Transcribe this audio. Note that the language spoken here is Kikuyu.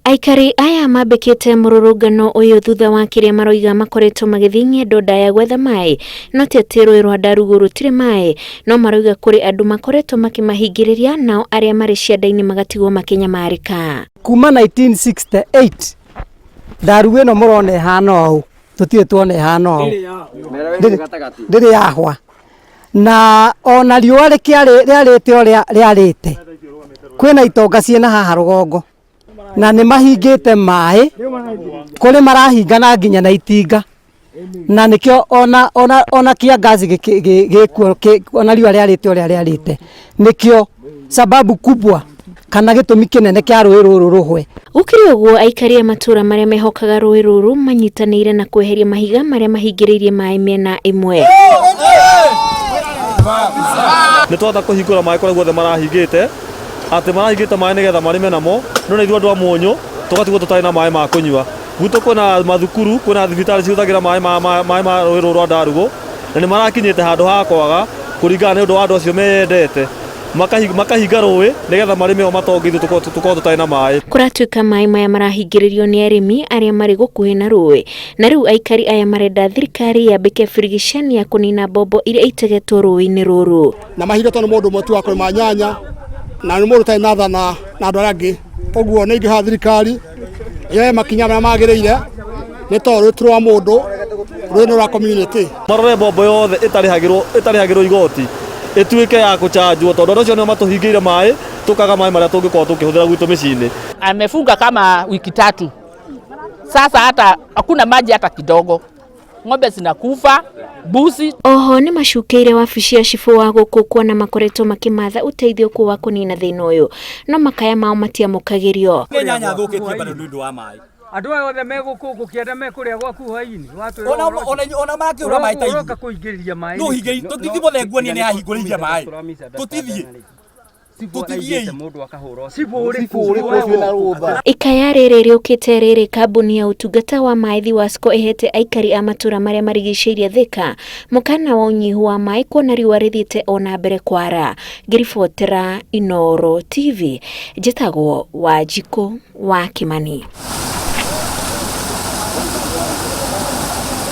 Aikari aya mambĩkĩte mũrũrũngano ũyũ thutha wa kĩrĩa maroiga makoretwo magĩthiĩ ng'endo ndaya gwetha maĩ, no ti atĩ rũĩ rwa Ndarugu rũtirĩ maĩ, no maroiga kũrĩ andũ makoretwo makĩmahingĩrĩria nao arĩa marĩ cianda-inĩ magatigwo makĩnyamarĩka. Kuma 1968 ndarugu ĩno mũrona ĩhana ũũ, tũtirĩ tuona ĩhana ũũ, ndĩrĩ yahwa. Na ona riũa rĩkĩarĩ rĩarĩte ũrĩa rĩarĩte, kwĩna itonga ciĩna haha rũgongo na nĩ mahingĩte maĩ, kũrĩ marahinga na nginya na itinga, na nĩkĩo ona ona ona kiangazi gĩkuo, ona riũa rĩarĩte ũrĩa rĩarĩte, nĩkĩo sababu kubwa kana gĩtũmi kĩnene kĩa rũĩ rũrũ rũhwe. Gũkĩrĩ ũguo, aikari a matũũra marĩa mehokaga rũĩ rũrũ manyitanĩire na kweheria mahiga marĩa mahingĩrĩirie maĩ mĩena ĩmwe. Nĩ twahota kũhingũra maĩ kũrĩa guothe marahingĩte, atĩ marahingĩte maĩ nĩgetha marĩme namo, no na ithuĩ andũ a Mũnyũ tũgatigwo tũtarĩ na maĩ ma kũnyua. Gwitũ kwĩna mathukuru, kwĩna thibitarĩ cihũthagĩra maĩ ma maĩ ma rũĩ rũrũ rwa Ndarugũ, na nĩ marakinyĩte handũ ha kwaga kũringana nĩ ũndũ wa andũ acio meyendete. Makahinga rũĩ nĩgetha marĩme o matonge ithuĩ tũkorwo tũtarĩ na maĩ. Kũratuĩka maĩ maya marahingĩrĩrio nĩ arĩmi arĩa marĩ gũkuhĩ na rũĩ, na rĩu aikari aya marenda thirikari yambĩke birigicani ya kũnina mbombo iria itegetwo rũĩ-inĩ rũrũ. Na mahingĩtwo nĩ mũndũ ũmwe tu wa kũrĩma nyanya, na nĩ mũndũ ũtarĩ na tha na andũ arĩa angĩ. Ũguo nĩ ingĩhoya thirikari yoe makinya marĩa magĩrĩire, nĩ tondũ rũĩ ti rwa mũndũ, rũĩ nĩ rwa community. Marore mbombo yothe ĩtarĩhagĩrwo ĩtarĩhagĩrwo igoti ĩtuĩke ya kũchanjwo tondũ andũ acio nĩo matũhingĩire maĩ tũkaga maĩ marĩa tũngĩkorwo tũkĩhũthĩra gwitũ mĩciĩ-inĩ. Amefunga kama wiki tatu sasa, hata hakuna maji hata kidogo, ng'ombe zinakufa, mbuzi. Oho nĩ macukĩire wabici ya cibũ wa gũkũ kuona makoretwo makĩmatha ũteithio kuo wa kũnina thĩna ũyũ, no makaya mao matiamũkagĩrio. Nĩ nyanya thũkĩtie bado nĩ ũndũ wa maĩ. Andũ aya othe me gũkũ kĩanda mekũrĩa gwaku hwainĩ. Ona ona ona makĩũra maĩ ta ithuĩ. Ũroka kũingĩrĩria maĩ. No hingĩri tũtithiĩ mũthenguania nĩ ahingũrĩirie maĩ. Tũtithiĩ. Tũtithiĩi. Mũndũ akahũrwo. Cibũ ũrĩkũ? Ikaya rĩrĩ rĩũkĩte rĩrĩ kambuni ya ũtungata wa maĩ Thiwasco ĩhete aikari a matũra marĩa marigicĩirie Thika mũkana wa ũnyihu wa maĩ kuona riũa rĩthiĩte o na mbere kwara. Ngĩribotera Inooro TV, njĩtagwo Wanjikũ wa Kimani.